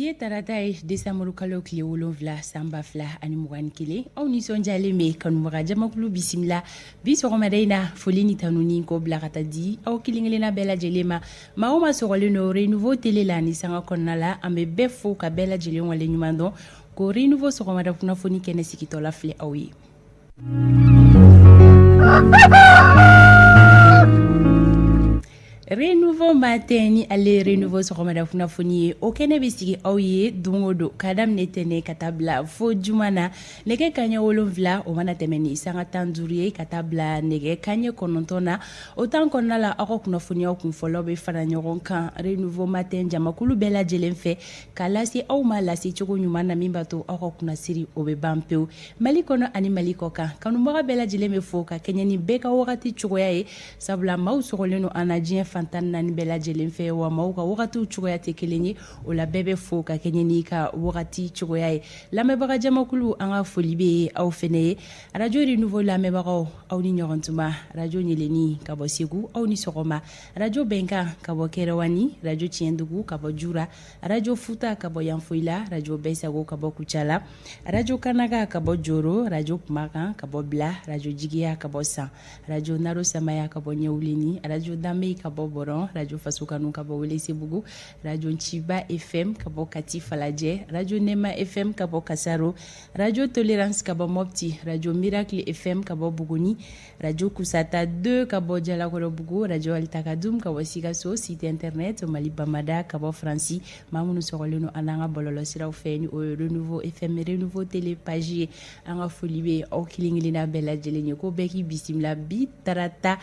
Bi ye tarata ye, desanburu kalo tile 7, san 2021. Aw nisɔndiyalen bɛ kanubaga jamakulu bisimila bi sɔgɔmada in na. Foli ni tanuni ko bila ka taa di aw kelen-kelenna bɛɛ lajɛlen ma. Maa o maa sɔgɔlen don Renouveau télé la ni sanga kɔnɔna la, an bɛ bɛɛ fo ka bɛɛ lajɛlen wale ɲuman dɔn ko Renouveau sɔgɔmada kunnafoni kɛnɛ sigitɔla filɛ aw ye. Renouveau matin ni ale Renouveau sɔgɔmada kunnafoni ye, o kɛnɛ bɛ sigi aw ye don o don ka daminɛ tɛnɛn ka taa bila fo juma na, nɛgɛ kaɲɛ 7 o mana tɛmɛ ni sanga 15 ye ka taa bila nɛgɛ kaɲɛ 9 na. O temps kɔnɔna la, aw ka kunnafoniyaw kunfɔlɔ bɛ fara ɲɔgɔn kan Renouveau matin jamakulu bɛɛ lajɛlen fɛ k'a lase aw ma lase cogo ɲuman na min b'a to aw ka kunnasiri o bɛ ban pewu Mali kɔnɔ ani Mali kɔ kan. Kanubaga bɛɛ lajɛlen bɛ fo ka kɛɲɛ ni bɛɛ ka wagati cogoya ye, sabula maaw sɔgɔlen don an na diɲɛ fan 14 bɛɛ lajɛlen fɛ, wa maaw ka wagatiw cogoya tɛ kelen ye. O la bɛɛ bɛ fo ka kɛɲɛ n'i ka wagati cogoya ye. Lamɛnbaga jamakulu, an ka foli bɛ aw fɛnɛ ye. Arajo Renouveau lamɛnbagaw, aw ni ɲɔgɔn tuma. Arajo Ɲeleni ka bɔ Segu, aw ni sɔgɔma. Arajo Bɛnkan ka bɔ Kɛrɛwani, Arajo Tiɲɛdugu ka bɔ Jura, Arajo Futa ka bɔ Yanfoyila, Arajo Bɛɛsago ka bɔ Kucala, Arajo Kanaga ka bɔ Joro, Arajo Kumakan ka bɔ Bila, Arajo Jigiya ka bɔ San, Arajo Naro Samaya ka bɔ Ɲɛwuleni, Arajo Danbe ka bɔ Bɔrɔn, Arajo Fasokanu ka bɔ Welesebugu, Arajo Nciba FM ka bɔ Kati Falajɛ, Arajo Nɛma FM ka bɔ Kasaro, Arajo Tolerance ka bɔ Mopti, Arajo Miracle FM ka bɔ Buguni, Radio Kusata 2 ka bɔ Jalakɔrɔbugu, Radio Altakadum ka bɔ Sikaso, site internet Mali Bamada ka bɔ Faransi. Maa minnu sɔgɔlen don an n'an ka bɔlɔlɔsiraw fɛ ni o ye Renouveau FM, Renouveau télé page ye, an ka foli bɛ aw kelen-kelenna bɛɛ lajɛlen ye, ko bɛɛ k'i bisimila bi tarata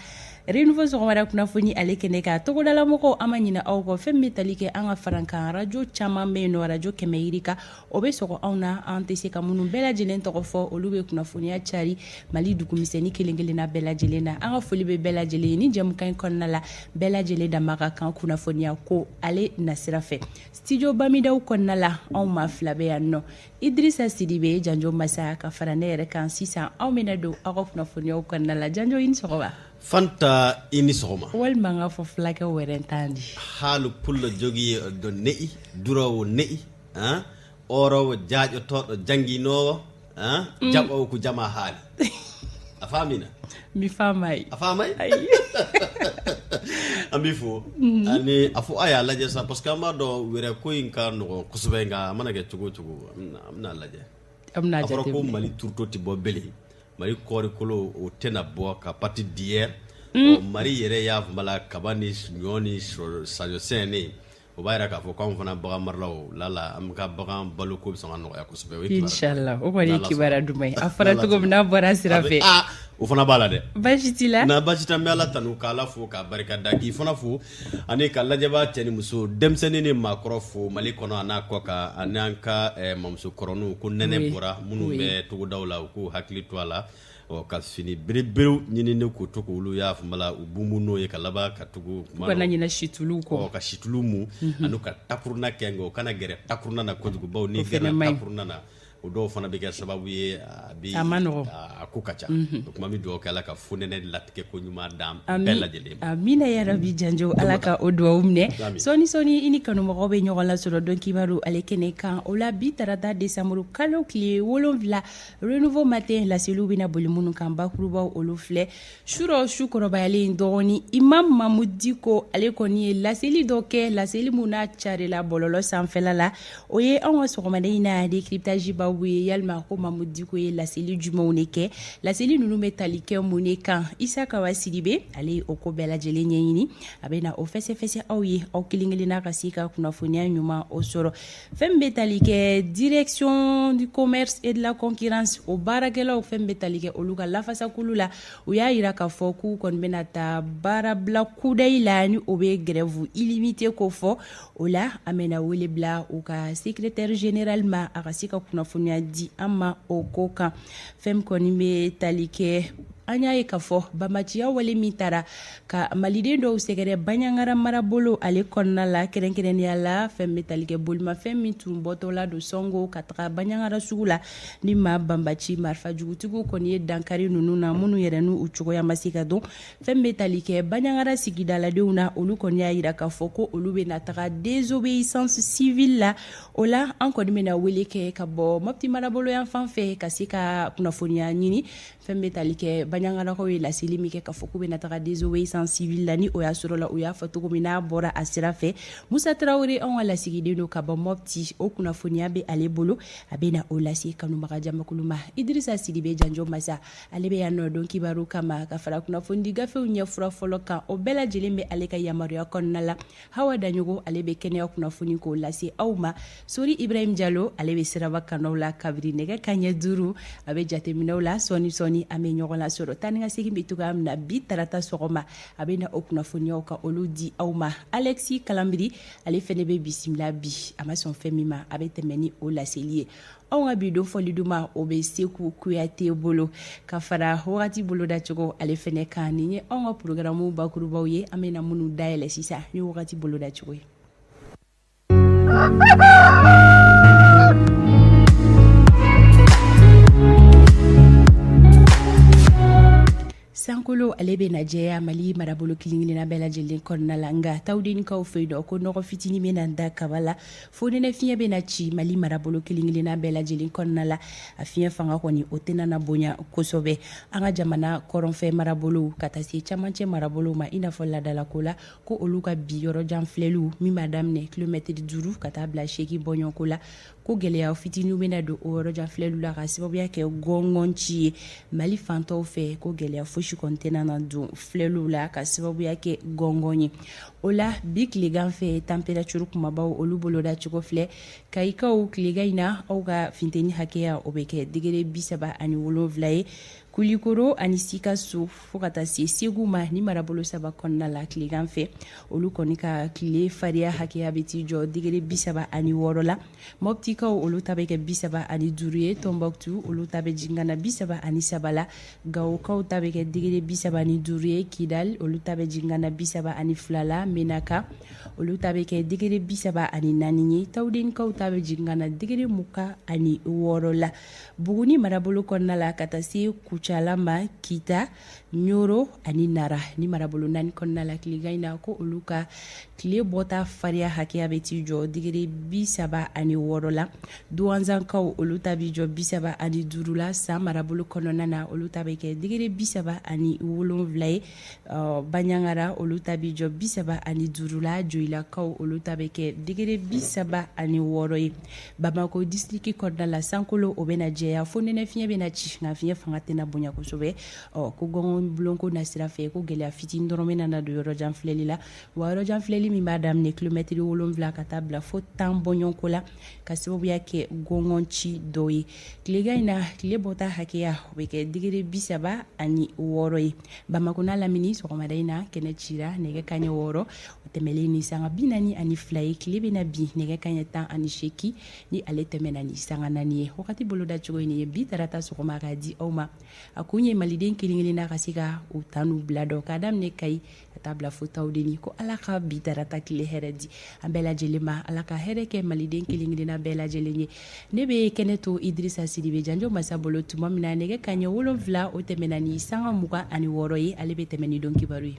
Renouveau sɔgɔmada kunnafoni ale kɛnɛ kan. Togodalamɔgɔw, an ma ɲinɛ aw kɔ. Fɛn min bɛ tali kɛ an ka farankan radio caman bɛ yen nɔ, radio 100 yirika o bɛ sɔgɔ anw na, an tɛ se ka minnu bɛɛ lajɛlen tɔgɔ fɔ, olu bɛ kunnafoniya cari Mali dugumisɛnnin kelen-kelenna bɛɛ lajɛlen na. An ka foli bɛ bɛɛ lajɛlen ye ni jɛmukan in kɔnɔna la. Bɛɛ lajɛlen dama ka kan kunnafoniya ko ale nasira fɛ. Studio Bamidaw kɔnɔna la, anw maa fila bɛ yan nɔ, Idrissa Sidibe Janjo Masa ka fara ne yɛrɛ kan. Sisan anw bɛna don aw ka kunnafoniyaw kɔnɔna la. Janjo, i ni sɔgɔma. Fanta, i ni sɔgɔma. Walima n k'a fɔ fulakɛ wɛrɛ tan di. Haalu pullo jogii do ne'i duroowo ne'i han orowo jaaƴotooɗo jannginoowo han jaɓoowo ko jama haali a faamina. Mi faamay. A faamay, an b'i fo ani a fo a y'a lajɛ sa, parce que an b'a dɔn wɛrɛ ko in ka nɔgɔn kosɛbɛ, nka a mana kɛ cogo o cogo, an bɛna lajɛ. An bɛna a fɔra ko jateminɛ. Mali tourteau tɛ bɔ bele, Mali kɔɔrikolo o tɛna bɔ ka partir d'hier. Ɔ, Mali yɛrɛ y'a fɔ la kaba ni ɲɔ ni saɲɔ sɛnɛ, o b'a jira k'a fɔ k'anw fana bagan maralaw lala an ka bagan baloko bɛ sɔn ka nɔgɔya kosɛbɛ. O ye kibaruya Inshallah, o kɔni ye N'Ala kibaruya sɔnna. duman ye. A fɔra cogo min n'a bɔra sira fɛ. Aa, o fana b'a la dɛ. Baasi t'i la? Na baasi tɛ, n bɛ Ala tanu k'Ala fo k'a barika da, k'i fana fo ani ka lajɛbaa cɛ ni muso, denmisɛnnin ni maakɔrɔ fo Mali kɔnɔ a n'a kɔ kan, ani an ka mamuso kɔrɔninw ko nɛnɛ bɔra minnu bɛ togodaw la, u k'u hakili to a la. Ɔ, ka fini bereberew ɲini ne k'u to k'olu y'a fɔ la u bunbun n'o ye ka laban ka tugu. U kana ɲinɛ situlu kɔ. Ɔ, ka situlu mu ani ka takuruna kɛ, nka u kana gɛrɛ takuruna na kojugu, bawo n'i gɛrɛla takuruna na, o dɔw fana bɛ kɛ sababu ye a bɛ a man nɔgɔn, a ko ka ca. O tuma n bɛ dugawu kɛ Ala ka fonɛnɛ latigɛ ko ɲuman d'an bɛɛ lajɛlen ma. Amina yarabi. Janjo, Ala ka o dugawu minɛ. Sɔɔni sɔɔni i ni kanumɔgɔw bɛ ɲɔgɔn lasɔrɔ don kibaru ale kɛnɛ kan. O la bi tarata desanburu kalo tile 7, Renouveau matin laseliw bɛna boli minnu kan bakurubaw, olu filɛ. Surɔ su kɔrɔbayalen dɔɔni, Imam Mahmoud Dicko ale kɔni ye laseli dɔ kɛ, laseli min n'a carila bɔlɔlɔ sanfɛla la. O ye anw ka sɔgɔmada in na décryptage babu ye. Yalima ko Mahmoud Dicko ye laseli jumɛnw de kɛ? Laseli ninnu bɛ tali kɛ mun de kan? Isa Kawa Sidibe ale ye o ko bɛɛ lajɛlen ɲɛɲini, a bɛ na o fɛsɛfɛsɛ aw ye, aw kelen kelenna ka se ka kunnafoniya ɲuman o sɔrɔ. Fɛn min bɛ tali kɛ Direction du commerce et de la concurrence, o baarakɛlaw, fɛn bɛ tali kɛ olu ka lafasakulu la, u y'a jira k'a fɔ k'u kɔni bɛna taa baarabila kudayi la, ni o bɛ grève illimité ko fɔ. O la an bɛna wele bila u ka secrétaire général ma, a ka se ka kunnafoniya di an ma o ko kan. Fɛn min kɔni bɛ tali kɛ An y'a ye k'a fɔ banbaanciya wale min taara ka maliden dɔw sɛgɛrɛ Banjagara marabolo ale kɔnɔna la, kɛrɛnkɛrɛnnenya la fɛn bɛ tali kɛ bolimafɛn min tun bɔtɔla don Sɔngo ka taga Banjagara sugu la, ni maa banbaanci marifajugutigiw kɔni ye dankari ninnu na, minnu yɛrɛ n'u cogoya ma se ka dɔn. Fɛn bɛ tali kɛ Banjagara sigidaladenw na, olu kɔni y'a jira k'a fɔ ko olu bɛna taga désobéissance civile la. O la, an kɔni bɛna wele kɛ ka bɔ Mopti marabolo yan fan fɛ ka se ka kunnafoniya ɲini fɛn bɛ tali kɛ Banjagarakaw ye laseli min kɛ k'a fɔ k'u bɛna taga désobéissance civile la, ni o y'a sɔrɔ la u y'a fɔ cogo min n'a bɔra a sira fɛ. Musa Tarawele, anw ka lasigiden don ka bɔ Mopti, o kunnafoniya bɛ ale bolo, a bɛna o lase kanubaga jamakulu ma. Idirisa Sidibe Janjo Masa, ale bɛ yan nɔ don kibaru kama ka fara kunnafonidi gafew ɲɛfura fɔlɔ kan, o bɛɛ lajɛlen bɛ ale ka yamaruya kɔnɔna la. Hawa Daɲogo, ale bɛ kɛnɛya kunnafoni k'o lase aw ma. Sori Ibrahim Jalo, ale bɛ siraba kanaw la kabiri nɛgɛ kanɲɛ 5, a bɛ jateminɛw la. Sɔɔni sɔɔni an bɛ ɲɔgɔn lasɔrɔ. Taa ni ka segin bɛ cogoya min na bi tarata sɔgɔma, a bɛ na o kunnafoniyaw ka olu di aw ma. Alexis Kalanbiri, ale fɛnɛ bɛ bisimila bi, a ma sɔn fɛn min ma, a bɛ tɛmɛ ni o laseli ye. Anw ka bi don fɔli duman, o bɛ Seku Kuyate bolo ka fara wagati bolodacogo ale fɛnɛ kan. Nin ye anw ka programme bakurubaw ye, an bɛna minnu dayɛlɛ sisan ni wagati bolodacogo ye. Sankolo ale bɛ na jɛya Mali marabolo kelen-kelenna bɛɛ lajɛlen kɔnɔna la, nka Tawudenikaw fɛ yen nɔ, ko nɔgɔ fitinin bɛna da kaba la, fonɛnɛ fiɲɛ bɛna ci Mali marabolo kelen-kelenna bɛɛ lajɛlen kɔnɔna la. A fiɲɛ fanga kɔni, o tɛna na bonya kosɛbɛ. An ka jamana kɔrɔnfɛ marabolow ka taa se camancɛ marabolow ma, i n'a fɔ ladalako la, ko olu ka bi yɔrɔjan filɛliw min b'a daminɛ kilomɛtiri 5 ka taa bila 8 bɔɲɔgɔnko la, ko gɛlɛya fitininw bɛna don o yɔrɔjan filɛliw la ka sababuya kɛ gɔngɔn ci ye. Mali fantɔw fɛ, ko gɛlɛya fosi kɔni tɛna na don filɛliw la ka sababuya kɛ gɔngɔn ye. O la, bi tilegan fɛ température kumabaw, olu boloda cogo filɛ. Kayikaw, tilegan in na, aw ka funteni hakɛya, o bɛ kɛ degré 37 ye. Kulikoro ani Sikaso fo ka taa se Segu ma, ni marabolo saba kɔnɔna la, tilegan fɛ olu kɔni ka tile fariya hakɛya bɛ t'i jɔ degré 36 la. Mɔptikaw, olu ta bɛ kɛ 35 ye. Tɔnbɔkutu, olu ta bɛ jigin ka na 33 la. Gawokaw ta bɛ kɛ degré 35 ye. Kidal, olu ta bɛ jigin ka na 32 la. Menaka, olu ta bɛ kɛ degré 34 ye. Tawudenikaw ta bɛ jigin ka na degré 26 la. Buguni marabolo kɔnɔna la ka taa se Kucala ma, Kita, Ɲoro ani Nara, ni marabolo naani kɔnɔna la, tilegan in na, ko olu ka tile bɔta fariya hakɛya bɛ t'i jɔ degré 36 la. Duwanzankaw, olu ta bɛ jɔ 35 la. San marabolo kɔnɔna na, olu ta bɛ kɛ degré 37 ye. Banjagara, olu ta bɛ jɔ 35 la. Joyilakaw, olu ta bɛ kɛ degré 36 ye. Bamakɔ district kɔnɔna la, sankolo o bɛna jɛya, fonɛnɛ fiɲɛ bɛna ci, nka fiɲɛ fanga tɛna bonya kosɛbɛ. Ɔ ko gɔngɔn bulonko na sira fɛ, ko gɛlɛya fitinin dɔrɔn bɛna na don yɔrɔjan filɛli la, wa yɔrɔjan filɛli min b'a daminɛ kilomɛtiri 7 ka taa bila fo 10 bɔɲɔgɔnko la, ka sababuya kɛ gɔngɔn ci dɔ ye. Tilegan in na, tile bɔta hakɛya, o bɛ kɛ degré 36 ye. Bamakɔ n'a lamini, sɔgɔmada in na kɛnɛ cira nɛgɛ kanɲɛ 6, o tɛmɛlen ni sanga 42 ye. Tile bɛna bin nɛgɛ kanɲɛ 18, ni ale tɛmɛna ni sanga 4 ye. Wagati bolodacogo in ye bi tarata sɔgɔma k'a di aw ma, a kun ye maliden kelen kelenna ka se ka u tan bila dɔn, k'a daminɛ Kayi ka taa bila fo Tawudeni. Ko Ala ka bi tarata tile hɛrɛ di an bɛɛ lajɛlen ma, Ala ka hɛrɛ kɛ maliden kelen kelenna bɛɛ lajɛlen ye. Ne bɛ kɛnɛ to Idirisa Sidibe Janjo Masa bolo tuma min na nɛgɛ kanɲɛ 7, o tɛmɛna ni sanga 26 ye, ale bɛ tɛmɛ ni don kibaru ye.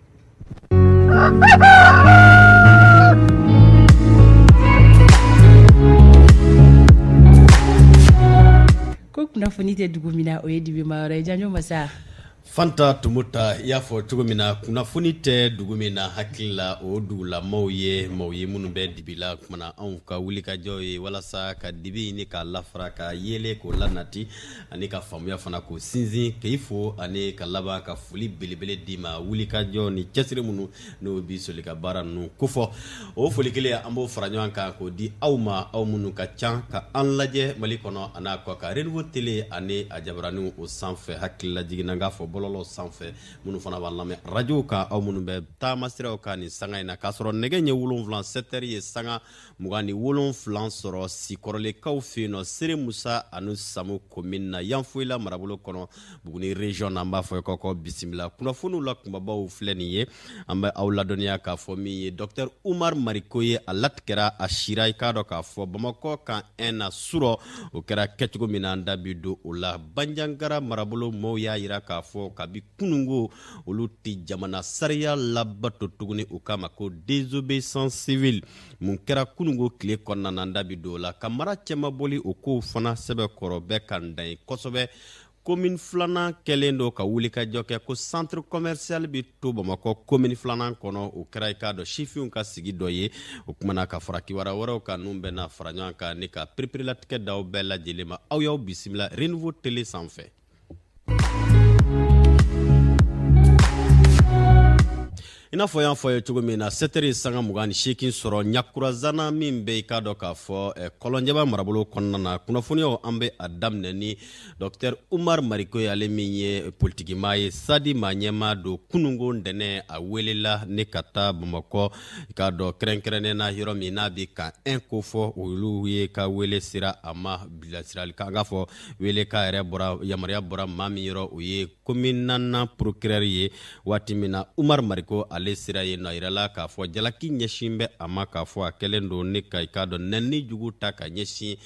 Ko kunnafoni tɛ dugu min na, o ye dibimayɔrɔ ye. Janjo Masa. Fanta Tumuta, i y'a fɔ cogo min na, kunnafoni tɛ dugu min na, hakili la o dugulamaw ye maaw ye minnu bɛ dibi la. Kumana anw ka wulikajɔ ye walasa ka dibi ɲini k'a lafara, ka yeelen k'o lanati, ani ka faamuya fana k'o sinsin. K'i fo ani ka laban ka foli belebele d'i ma, wulikajɔ ni cɛsiri minnu n'o bi soli ka baara ninnu kofɔ. O foli kelen, an b'o fara ɲɔgɔn kan k'o di aw ma, aw minnu ka ca ka an lajɛ Mali kɔnɔ an'a kɔ kan, Renouveau Télé ani a jabaraninw o sanfɛ. Hakililajigin na, n k'a fɔ bɔlɔlɔ bɔlɔlɔ sanfɛ, minnu fana b'an lamɛn radio kan, aw minnu bɛ taamasiraw kan nin sanga in na, k'a sɔrɔ nɛgɛ ɲɛ 7, 7 heures ye sanga 27 sɔrɔ Sikɔrɔlekaw fɛ yen nɔ, Sere Musa ani Samu commune na, Yanfolila marabolo kɔnɔ, Buguni région na. An b'a fɔ k'aw bisimila. Kunnafoniw la kunbabaw filɛ nin ye. An bɛ aw ladɔnniya k'a fɔ min ye docteur Umar Mariko ye, a latigɛra, a sira, i k'a dɔn k'a fɔ Bamakɔ camp 1 na surɔ. O kɛra kɛcogo min na, an da bi don o la. Banjagara marabolo mɔɔw y'a yira k'a fɔ kabi kunungo, olu tɛ jamana sariya labato tuguni. U k'a ma ko désobéissance civile. Mun kɛra kunungo tile kɔnɔna na, an da bi don o la. Ka mara cɛmabɔli, o kow fana sɛbɛkɔrɔ bɛ ka dan ye kosɛbɛ. Commune filanan kɛlen don ka wulikajɔ kɛ ko centre commercial bɛ to Bamakɔ commune filanan kɔnɔ. O kɛra, i k'a dɔn, sifinw ka sigi dɔ ye. O kumana ka fara kibaruya wɛrɛw kan, ninnu bɛna fara ɲɔgɔn kan ni ka pereperelatigɛ d'aw bɛɛ lajɛlen ma. Aw y'aw bisimila Renouveau Télé sanfɛ. I n'a fɔ y'an fɔ ye cogo min na, 7 heures sanga 28 sɔrɔ Ɲakurazana min bɛ, i k'a dɔn k'a fɔ, Kɔlɔnjɛba marabolo kɔnɔna na. Kunnafoniyaw, an bɛ a daminɛ ni docteur Umar Mariko ye, ale min ye politikimaa ye, SADI maa ɲɛmaa don. Kunungo ntɛnɛn, a welela ne ka taa Bamakɔ, i k'a dɔn, kɛrɛnkɛrɛnnen na yɔrɔ min n'a bɛ camp 1 ko fɔ, olu ye ka wele sera a ma. Bilasirali kan, an k'a fɔ wele k'a yɛrɛ bɔra, yamaruya bɔra maa min yɔrɔ, o ye commune naaninan procureur ye. Waati min na Umar Mariko ale sera yen nɔ, a yirala k'a fɔ jalaki ɲɛsin bɛ a ma, k'a fɔ a kɛlen don ne ka, i k'a dɔn, nɛni jugu ta ka ɲɛsin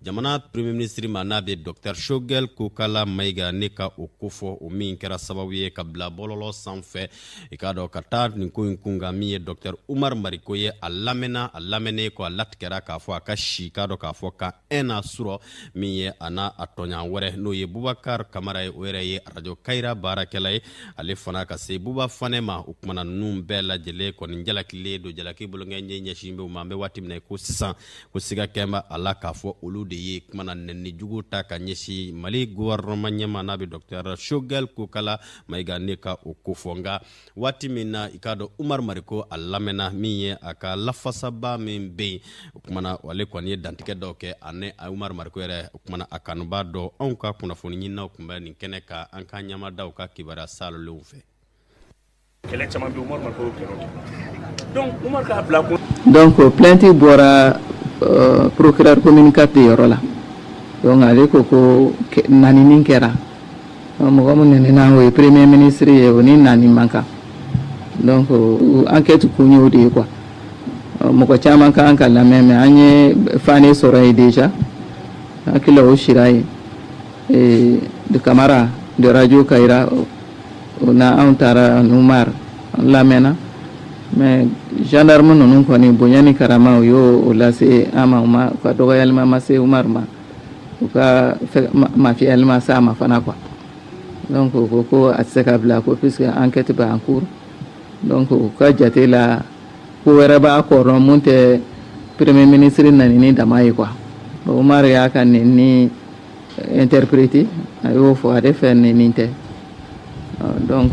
jamana premier ministre ma, n'a bɛ docteur Choguel Kokala Mayiga, ne ka o kofɔ, o min kɛra sababu ye ka bila bɔlɔlɔ sanfɛ, i k'a dɔn, ka taa nin ko in kun kan. Min ye docteur Umar Mariko ye, a lamɛnna. A lamɛnnen kɔ, a latigɛra k'a fɔ a ka si, k'a dɔn k'a fɔ camp 1 na surɔ. Min ye a n'a a tɔɲɔgɔn wɛrɛ, n'o ye Bubakar Kamara ye, o yɛrɛ ye arajo Kayira baarakɛla ye, ale fana ka se Buba Fanɛ ma. O kumana, ninnu bɛɛ lajɛlen kɔni jalakilen don, jalaki bolonkɛɲɛ ɲɛsin bɛ u ma. An bɛ waati min na ko sisan, ko siga kɛn bɛ a la k'a fɔ olu de ye kumana nɛni jugu ta ka ɲɛsin Mali gouvernement ɲɛma, n'a bɛ docteur Choguel Kokala Mayiga, ne ka o kofɔ. Nka waati min na, i k'a dɔn, Umar Mariko a lamɛnna, min ye a ka lafasaba min bɛ yen, o kumana ale kɔni ye dantigɛ dɔw kɛ ani Umar Mariko yɛrɛ. O kumana, a kanuba dɔ, anw ka kunnafoni ɲininaw tun bɛ nin kɛnɛ kan. An ka ɲamadaw ka kibaruya salolenw fɛ. Kɛlɛ caman bɛ, Umar Mariko kɛlɛ kɛ, donc Umar k'a bila kun. Donc plainte bɔra procureur commune 4 de yɔrɔ la. Donc ale ko ko nanini kɛra mɔgɔ min nɛnina, o ye premier ministre ye, o ni nani man kan. Donc enquête kun y'o de ye quoi. Mɔgɔ caman kan ka lamɛn, mais an ye Fane sɔrɔ yen déjà, hakili la o sira yen de Kamara de radio Kayira. O na anw taara Umar an lamɛnna, mais gendarme ninnu kɔni, bonya ni karama, u y'o o lase an ma. U ma, u ka dɔgɔyalima ma se Umar ma, u ka mafiyali ma se a ma fana quoi. Donc u ko ko a tɛ se ka bila ko puisque enquête bɛ en cours. Donc u ka jate la, ko wɛrɛ b'a kɔrɔ mun tɛ premier ministre nanini dama ye quoi. Bon, Umar y'a ka nɛni interprété, a y'o fɔ ale fɛ nɛni tɛ. Donc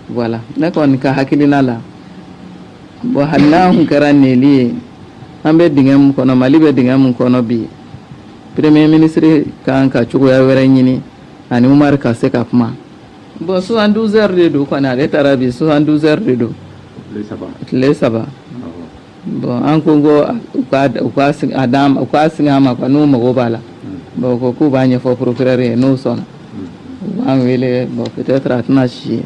voilà, ne kɔni ka hakilina la, bon, hali n'a kun kɛra nɛli ye, an bɛ dingɛ mun kɔnɔ, Mali bɛ dingɛ mun kɔnɔ bi, premier ministre kan ka cogoya wɛrɛ ɲini ani Umar ka se ka kuma. Bon, 72 heures de don kɔni, ale taara bi, 72 heures de don, tile 3. Bon, an ko ko u ka a d'an, u k'a sigi an ma quoi, n'u mago b'a la. Bon, u ko k'u b'a ɲɛfɔ procureur ye, n'o sɔnna, u b'an wele. Bon, peut-être a tɛna si yen,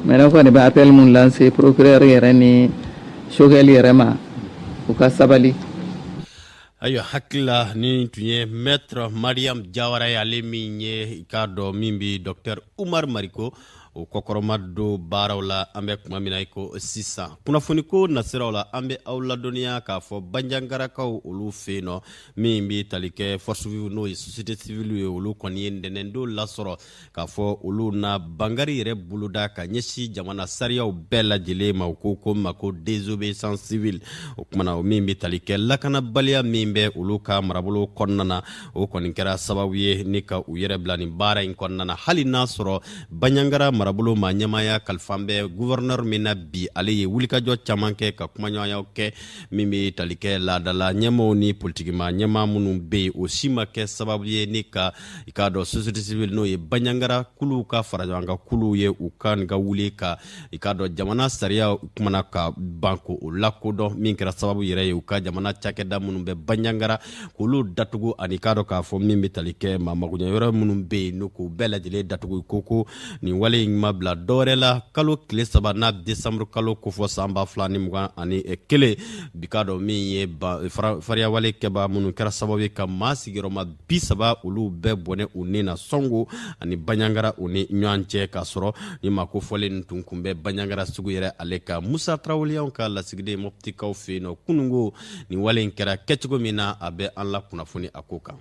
mais ne kɔni bɛ appel mun lancer procureur yɛrɛ ni Choguel yɛrɛ ma, u ka sabali. Ayiwa, hakilila ni tun ye maître Mariam Jawara ye, ale min ye, i k'a dɔn, min bɛ docteur Umar Mariko o kɔkɔrɔma don baaraw la. An bɛ kuma min na i ko sisan, kunnafoniko nasiraw la, an bɛ aw ladɔnniya k'a fɔ Banjangarakaw olu fɛ yen nɔ, min bɛ tali kɛ force vive, n'o ye société civile ye, olu kɔni ye ntɛnɛndon lasɔrɔ k'a fɔ olu na bangari yɛrɛ boloda ka ɲɛsin jamana sariyaw bɛɛ lajɛlen ma. U ko ko ma ko désobéissance civile. O kumana, o min bɛ tali kɛ lakanabaliya min bɛ olu ka marabolo kɔnɔna na, o kɔni kɛra sababu ye ni ka u yɛrɛ bila nin baara in kɔnɔna na, hali n'a sɔrɔ Banjagara marabolo marabolo ma ɲɛmaaya kalifa bɛ gouverneur min na bi, ale ye wulikajɔ caman kɛ ka kumaɲɔgɔnyaw kɛ min bɛ tali kɛ laadala ɲɛmaaw ni politikima ɲɛmaa minnu bɛ yen. O si ma kɛ sababu ye ni ka, i k'a dɔn, société civile, n'o ye Banjagara kuluw ka faraɲɔgɔnkan kuluw ye, u ka nin ka wuli ka, i k'a dɔn, jamana sariya kumana ka ban ko o lakodɔn, min kɛra sababu yɛrɛ ye u ka jamana cakɛda minnu bɛ Banjagara k'olu datugu, ani k'a dɔn k'a fɔ min bɛ tali kɛ maa magoɲɛ yɔrɔ minnu bɛ yen, n'u k'u bɛɛ lajɛlen datugu. Ko nin wale in ma bila dɔwɛrɛ la kalo tile 3 n'a décembre kalo kofɔ san 2021 bi, k'a dɔn min ye fariyawale kɛba minnu kɛra sababu ye ka maa sigiyɔrɔma 30 olu bɛɛ bɔnɛ u ni na Sɔngo ani Banjagara u ni ɲɔgɔn cɛ, k'a sɔrɔ ni maa kofɔlen tun kun bɛ Banjagara sugu yɛrɛ ale ka. Musa Tarawele, ka lasigiden Mɔptikaw fɛ yen nɔ kununko, nin wale in kɛra kɛcogo min na, a bɛ an la kunnafoni a ko kan.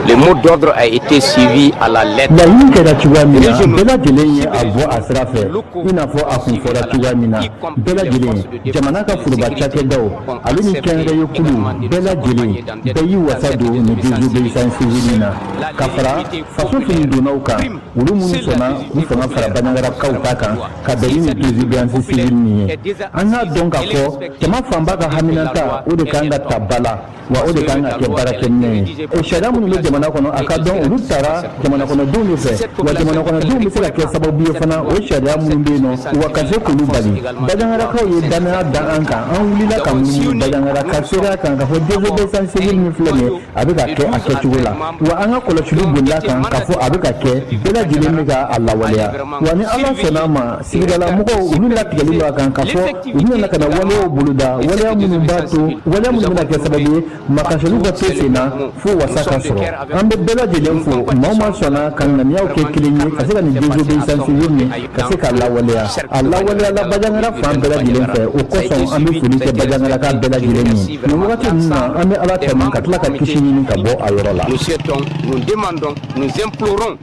Le mot d'ordre a été suivi à la lettre. Laɲini kɛra cogoya min na, bɛɛ lajɛlen ye a bɔ a sira fɛ, i n'a fɔ a kun fɔra cogoya min na. Bɛɛ lajɛlen, jamana ka foroba cakɛdaw ale ni kɛnyɛrɛye kulu bɛɛ lajɛlen, bɛɛ y'i wasa don nin désobéissance civile in na, ka fara faso fini donnaw kan, olu minnu sɔnna k'u fanga fara Banjagarakaw ta kan ka bɛn ni nin désobéissance civile nin ye. An k'a dɔn k'a fɔ jama fanba ka haminata, o de kan ka ta ba la, wa o de kan ka kɛ baarakɛminɛ ye. O sariya minnu bɛ jamana kɔnɔ, a ka dɔn olu taara jamana kɔnɔdenw de fɛ, wa jamana kɔnɔdenw bɛ se ka kɛ sababu ye fana, o sariya minnu bɛ yen nɔ, wa ka se k'olu bali. Banjagarakaw ye danaya da an kan, an wulila ka munumunu Banjagara ka seereya kan k'a fɔ désobéissance civile min filɛ nin ye, a bɛ ka kɛ a kɛcogo la, wa an ka kɔlɔsiliw bolila kan k'a fɔ a bɛ ka kɛ, bɛɛ lajɛlen bɛ ka a lawaleya. Wa ni Ala sɔnna a ma, sigidala mɔgɔw, olu latigɛlen don a kan k'a fɔ u bɛna ka na waleyaw boloda, waleya minnu b'a to, waleya minnu bɛna kɛ sababu ye makasiliw ka to sen na fo wasa ka sɔrɔ. An bɛ bɛɛ lajɛlen fo, maa o maa sɔnna ka ŋaniyaw kɛ kelen ye ka se ka nin désobéissance civile nin ka se ka lawaleya. A lawaleyala Banjagara fan bɛɛ lajɛlen fɛ. O kosɔn, an bɛ foli kɛ Banjagaraka bɛɛ lajɛlen ye nin wagati ninnu na. An bɛ Ala tanu ka tila ka kisi ɲini ka bɔ a yɔrɔ la. Nous souhaitons, nous demandons, nous implorons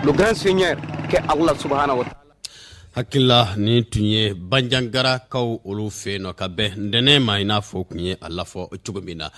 le grand Seigneur que Allah subhanahu wa ta'ala Hakilila nin tun ye Banjagarakaw olu fɛ yen nɔ ka bɛn ntɛnɛn ma, i n'a fɔ tun ye a lafɔ cogo min na.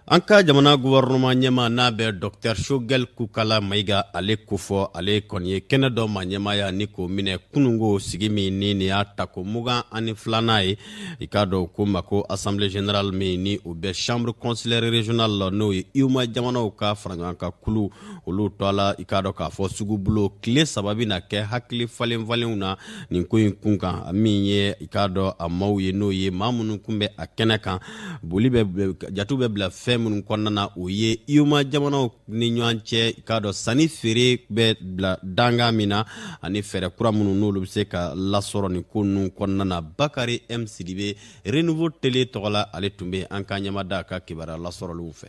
An ka jamana gouvernement ɲɛma, n'a bɛ Docteur Choguel Kokalla Maïga ale kofɔ, ale kɔni ye kɛnɛ dɔ ma ɲɛmaya ni k'o minɛ kununko, sigi min ni nin y'a tako 22nan ye, i k'a dɔn ko ma ko assemblée générale min ni o bɛ chambre consulaire régionale la, n'o ye UEMOA jamanaw ka faraɲɔgɔnkan kulu olu tɔ la. I k'a dɔn k'a fɔ sugubulo tile 3 bɛna kɛ hakili falen falenw na nin ko in kun kan. Min ye, i k'a dɔn, a maaw ye, n'o ye maa minnu kun bɛ a kɛnɛ kan, boli bɛ jatiw bɛ bila fɛn minnu kɔnɔna na, o ye UEMOA jamanaw ni ɲɔgɔn cɛ, i k'a dɔn, sanni feere bɛ bila dankan min na, ani fɛɛrɛ kura minnu n'olu bɛ se ka lasɔrɔ nin ko ninnu kɔnɔna na. Bakari M Sidibe, Renouveau Télé tɔgɔ la, ale tun bɛ an ka ɲɛmada a ka kibaruya lasɔrɔliw fɛ.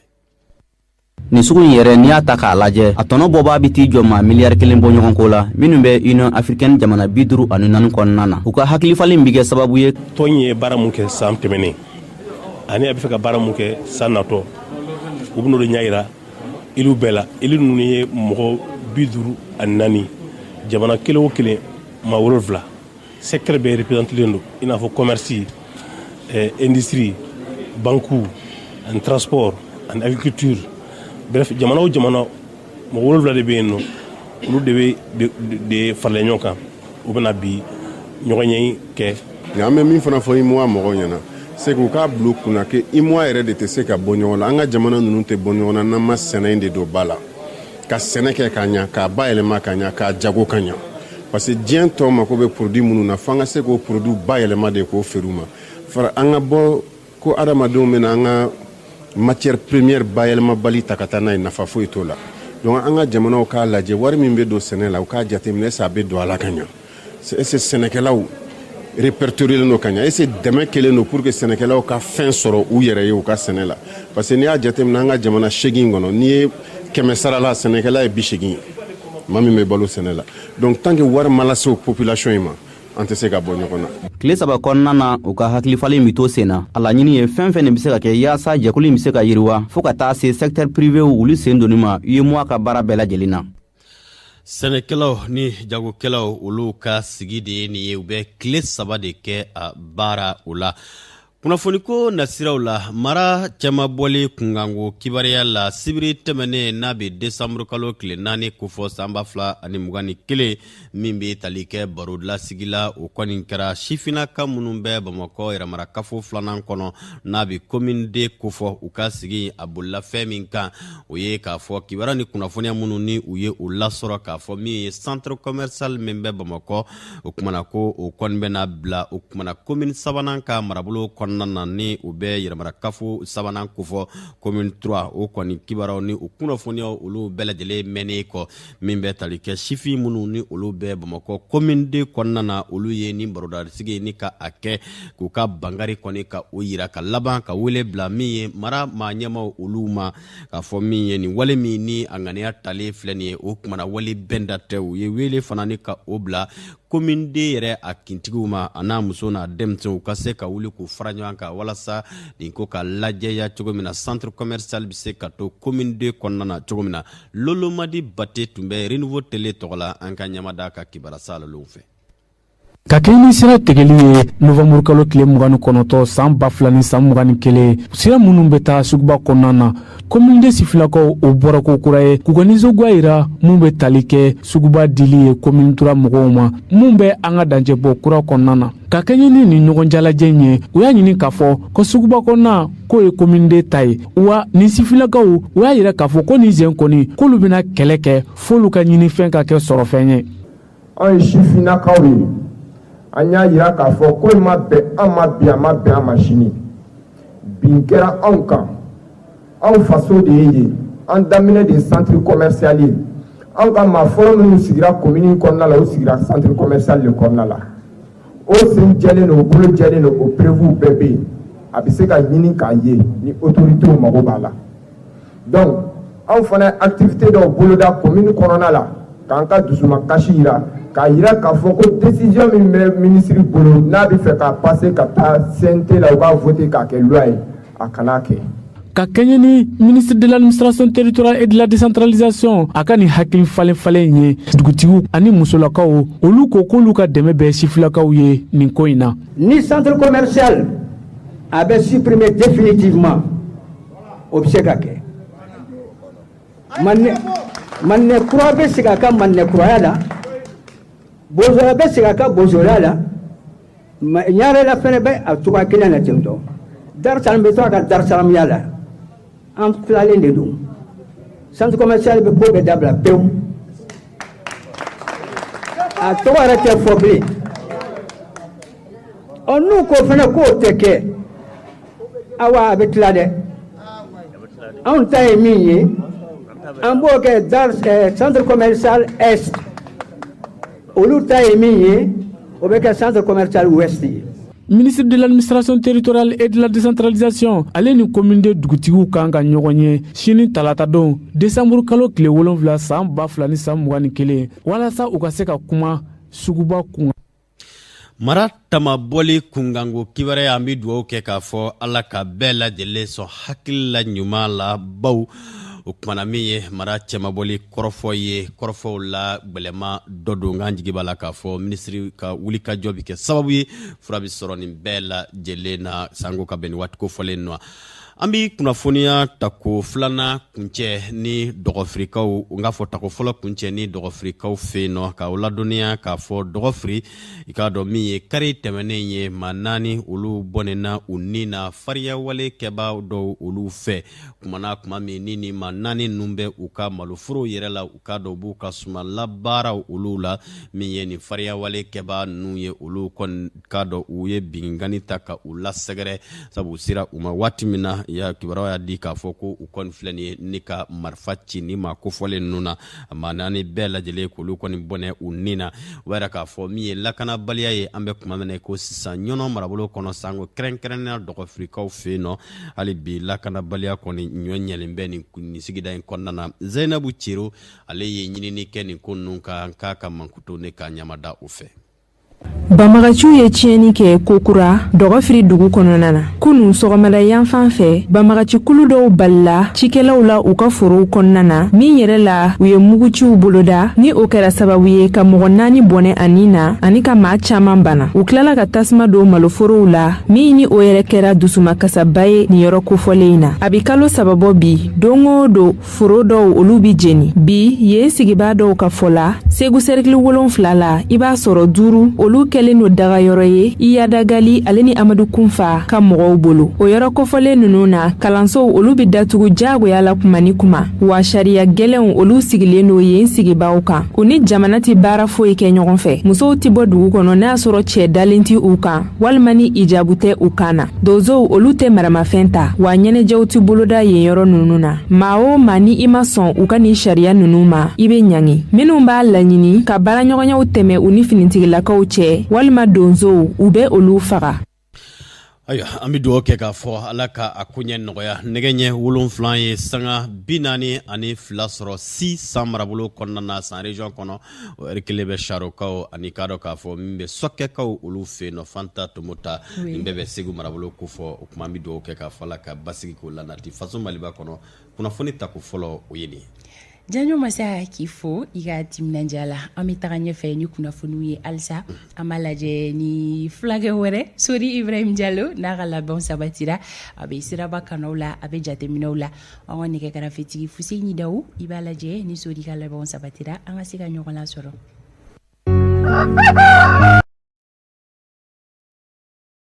Nin sugu in yɛrɛ, n'i y'a ta k'a lajɛ, a tɔnɔ bɔbaa bɛ t'i jɔ maa 1 miliyari bɔ ɲɔgɔn ko la minnu bɛ Union africaine jamana 54 kɔnɔna na. U ka hakilifalen bɛ kɛ sababu ye. Tɔn ye baara mun kɛ san tɛmɛnen ani a bɛ fɛ ka baara mun kɛ san natɔ, u bɛn'o de ɲɛ yira élu bɛɛ la. Élu ninnu ye mɔgɔ 54, jamana kelen o kelen maa 7, secteur bɛɛ représentélen don, i n'a fɔ commerce, industrie, banque ani transport ani agriculture. Bref, jamana o jamana mɔgɔ 7 de bɛ yen nɔ, olu de bɛ de faralen ɲɔgɔn kan, u bɛna bi ɲɔgɔn ɲɛ kɛ. Nka an bɛ min fana fɔ UEMOA mɔgɔw ɲɛna, c'est k'u k'a bila u kunna ke UEMOA yɛrɛ de tɛ se ka bɔ ɲɔgɔn la, an ka jamana ninnu tɛ bɔ ɲɔgɔn na n'an ma sɛnɛ in de don ba la, ka sɛnɛ kɛ ka ɲa, k'a bayɛlɛma ka ɲa, k'a jago ka ɲa, parce que diɲɛ tɔ mako bɛ produit minnu na, f'an ka se k'o produit bayɛlɛma de k'o feere u ma. Fara an ka bɔ ko adamadenw bɛna an ka matière première bayɛlɛmabali ta ka taa n'a ye, nafa foyi t'o la. Donc an ka jamanaw k'a lajɛ, wari min bɛ don sɛnɛ la, u k'a jateminɛ, est ce a bɛ don a la ka ɲa, est ce sɛnɛkɛlaw répertorié don ka ɲa, est ce dɛmɛ kɛlen don pour que sɛnɛkɛlaw ka fɛn sɔrɔ u yɛrɛ ye u ka sɛnɛ la. Parce que n'i y'a jateminɛ, an ka jamana 8 kɔnɔ, n'i ye 100 sara la, sɛnɛkɛla ye 80 ye, maa min bɛ balo sɛnɛ la. Donc tant que wari ma lase o population in ma, an tɛ se ka bɔ ɲɔgɔn na. Tile 3 kɔnɔna na, u ka hakilifalen bɛ to sen na. A laɲini ye fɛn fɛn de bɛ se ka kɛ yaasa jɛkulu in bɛ se ka yiriwa, fɔɔ ka taa se secteur privé olu sen donni ma UEMOA ka baara bɛɛ lajɛlen na. Sɛnɛkɛlaw ni jagokɛlaw, olu ka sigi de ye nin ye. U bɛ tile 3 de kɛ a baara o la. Kunnafoniko nasiraw la, mara cɛmabɔli kunkanko kibaruya la sibiri tɛmɛnen n'a bɛ desanburukalo tile 4 kofɔ san 2021, min bɛ tali kɛ barolasigi la, o kɔni kɛra sifinnaka minnu bɛ Bamakɔ yɛrɛmarakafo filanan kɔnɔ n'a bɛ commune deux kofɔ. U ka sigi a bolila fɛn min kan, o ye k'a fɔ kibaruya ni kunnafoniya minnu ni u ye o lasɔrɔ k'a fɔ min ye centre commercial min bɛ Bamakɔ, o kumana ko o kɔni bɛna bila o kumana commune sabanan ka marabolo kɔnɔna na, ni o bɛ yɛrɛmarakafo sabanan kofɔ commune 3. O kɔni kibaruyaw ni o kunnafoniyaw, olu bɛɛ lajɛlen mɛnnen kɔ, min bɛ tali kɛ sifin minnu ni olu bɛ Bamakɔ commune deux kɔnɔna na, olu ye ni barodasigi ni ka a kɛ k'u ka bangari kɔni ka o yira, ka laban ka wele bila min ye mara maa ɲɛmaw olu ma, k'a fɔ min ye nin wale min ni a ŋaniya talen filɛ nin ye, o kumana wale bɛnda tɛ. U ye wele fana ni ka o bila commune deux yɛrɛ a kintigiw ma, a n'a muso n'a denmisɛnw ka se ka wuli k'u fara ɲɔgɔn kan walasa nin ko ka lajɛya cogo min na, centre commercial bɛ se ka to commune deux kɔnɔna na cogo min na. Lolomadi Bate tun bɛ Renouveau Télé tɔgɔ la, an ka ɲɛmada ka kibarasa lolow fɛ. Ka kɛ ni sira tigɛli ye novanburukalo tile 29 san 2021, sira minnu bɛ taa suguba kɔnɔna na, commune deux sifilakaw o bɔra ko kura ye k'u ka nisɔngoya yira mun bɛ tali kɛ suguba dili ye commune trois mɔgɔw ma, mun bɛ an ka dancɛbɔ kura kɔnɔna na. Ka kɛɲɛ ni nin ɲɔgɔn jalajɛ in ye, u y'a ɲini k'a fɔ ko suguba kɔnɔna k'o ye commune deux ta ye. Wa nin sifilakaw, u y'a yira k'a fɔ ko nin sen kɔni, k'olu bɛna kɛlɛ kɛ f'olu ka ɲinifɛn ka kɛ sɔrɔfɛn ye. Anw ye sifinnakaw ye, an y'a jira k'a fɔ ko in ma bɛn an ma bi, a ma bɛn an ma sini. Bin kɛra anw kan, anw faso de ye yen, an daminɛ de ye centre commercial ye. Anw ka maa fɔlɔ minnu sigira commune kɔnɔna la, u sigira centre commercial de kɔnɔna la. O sen jɛlen don, o bolo jɛlen don, o preuve bɛɛ bɛ yen, a bɛ se ka ɲini k'a ye ni autorités mago b'a la. Donc anw fana ye activité dɔw boloda commune kɔnɔna la k'an ka dusumakasi yira, k'a yira k'a fɔ ko décision min bɛ ministre bolo n'a bɛ fɛ k'a passer ka taa CNT la, u b'a voter k'a kɛ loi ye, a kan'a kɛ. Ka kɛɲɛ ni ministre de l'Administration territoriale et de la Décentralisation a ka nin hakili falen falen ye, dugutigiw ani musolakaw, olu ko k'olu ka dɛmɛ bɛ sifilakaw ye nin ko in na. Ni centre commercial a bɛ supprimer définitivement, o bɛ se ka kɛ. Maninɛ kura bɛ segin a ka maninɛ kuraya la, bozoya bɛ segin a ka bozoya la, ɲarela fɛnɛ bɛ a cogoya kelen na ten tɔ, Darusalam bɛ to a ka Darusalamiya la. An tilalen de don. Centre commercial bɛ ko bɛɛ dabila pewu, a tɔgɔ yɛrɛ tɛ fɔ bilen. Ɔ, n'u ko fɛnɛ k'o tɛ kɛ, awa, a bɛ tila dɛ. Anw ta ye min ye, an b'o kɛ dar centre commercial est, olu ta ye min ye, o bɛ kɛ centre commercial ouest ye. Ministre de l'Administration territoriale et de la Décentralisation, ale ni commune deux dugutigiw kan ka ɲɔgɔn ye sini talata don, décembre kalo tile 7 san 2021, walasa u ka se ka kuma suguba kun. Mara tamabɔli kunkanko kibaruya, an bɛ dugawu kɛ k'a fɔ Ala ka bɛɛ lajɛlen sɔn hakili la ɲuman la, baw o kumana min ye mara cɛmabɔli kɔrɔfɔ ye, kɔrɔfɔw la gwɛlɛma dɔ don. K'an jigi b'a la k'a fɔ minisiri ka wulikajɔ bɛ kɛ sababu ye fura bɛ sɔrɔ nin bɛɛ lajɛlen na sanko ka bɛn ni waati kofɔlen nɔ. An bɛ kunnafoniya tako filanan kuncɛ ni dɔgɔfirikaw, n k'a fɔ tako fɔlɔ kuncɛ ni dɔgɔfirikaw fɛ yen nɔ, ka ladɔnniya k'a fɔ dɔgɔfiri, i k'a dɔn min ye kari tɛmɛnen ye, maa naani olu bɔnɛna u ni na fariyawale kɛbaa dɔw olu fɛ. Kumana kuma min ni maa naani ninnu bɛ u ka maloforow yɛrɛ la, u k'a dɔn u b'u ka suman labaaraw olu la, min ye nin fariyawale kɛbaa ninnu ye, olu kɔni k'a dɔn u ye binkanni ta ka u lasɛgɛrɛ, sabu u sera u ma waati min na, ya kibaruya y'a di k'a fɔ ko u kɔni filɛ nin ye ni ka marifa ci ni maa kofɔlen ninnu na. Maa naani bɛɛ lajɛlen k'olu kɔni bɔnɛ u ni na. O b'a yira k'a fɔ min ye lakanabaliya ye, an bɛ kuma min na ko sisan Ɲɔnɔ marabolo kɔnɔ, sanko kɛrɛnkɛrɛnnenya dɔgɔfirikaw fɛ yen nɔ, hali bi lakanabaliya kɔni ɲɔ ɲɛlen bɛ nin sigida in kɔnɔna na. Zainabu Cero, ale ye ɲinini kɛ nin ko ninnu kan, k'a ka mankuto ne ka ɲamada o fɛ. Banbagaciw ye tiɲɛni kɛ kokura Dɔgɔfiri dugu kɔnɔna na. Kunun sɔgɔmada yanfan fɛ, banbagaci kulu dɔw balila cikɛlaw la u ka forow kɔnɔna na, min yɛrɛ la u ye muguciw boloda, ni o kɛra sababu ye ka mɔgɔ naani bɔnɛ a ni na ani ka maa caman bana. U tilala ka tasuma don maloforow la, min ni o yɛrɛ kɛra dusumakasaba ye nin yɔrɔ kofɔlen in na. A bi kalo 3 bɔ bi, don o don foro dɔw olu bi jeni. Bi yen sigibaa dɔw ka fɔ la, Segu sɛrikili 7 la, i b'a sɔrɔ 5 olu kɛlen don dagayɔrɔ ye Iyad Ag Ghali ale ni Amadu Kunfa ka mɔgɔw bolo. O yɔrɔ kofɔlen ninnu na, kalansow olu bi datugu jagoya la kuma ni kuma, wa sariya gɛlɛnw olu sigilen don yen sigibaaw kan. U ni jamana tɛ baara foyi kɛ ɲɔgɔn fɛ. Musow tɛ bɔ dugu kɔnɔ n'a y'a sɔrɔ cɛ dalen tɛ u kan walima ni ijabu tɛ u kan na. Donsow olu tɛ maramafɛn ta, wa ɲɛnajɛw tɛ boloda yen yɔrɔ ninnu na. Maa o maa ni i ma sɔn u ka nin sariya ninnu ma, i bɛ ɲangi. Minnu b'a laɲini ka baaraɲɔgɔnyaw tɛmɛ u ni finitigilakaw cɛ walima donsow, u bɛ olu faga. Ayiwa, an bɛ dugawu kɛ k'a fɔ Ala ka a koɲɛ nɔgɔya. Nɛgɛ ɲɛ 7 ye sanga 42 sɔrɔ si San marabolo kɔnɔna na, San région kɔnɔ. O ɛri kelen bɛ Sarokaw ani k'a dɔn k'a fɔ min bɛ Sɔkɛkaw olu fɛ yen nɔ, Fanta Tomota, nin bɛɛ bɛ Segu marabolo kofɔ. O tuma an bɛ dugawu kɛ k'a fɔ Ala ka basigi k'o lanati faso Maliba kɔnɔ. Kunnafoni tako fɔlɔ o ye nin ye. Janjo Masa, k'i fo i ka timinandiya la. An bɛ taga ɲɛfɛ ni kunnafoniw ye halisa. An b'a lajɛ ni fulakɛ wɛrɛ, Sori Ibrahim Jalo, n'a ka labɛnw sabatira. A bɛ siraba kanaw la, a bɛ jateminɛw la. An ka nɛgɛ karafetigi Fuseni Dawu, i b'a lajɛ ni Sori ka labɛnw sabatira, an ka se ka ɲɔgɔn lasɔrɔ.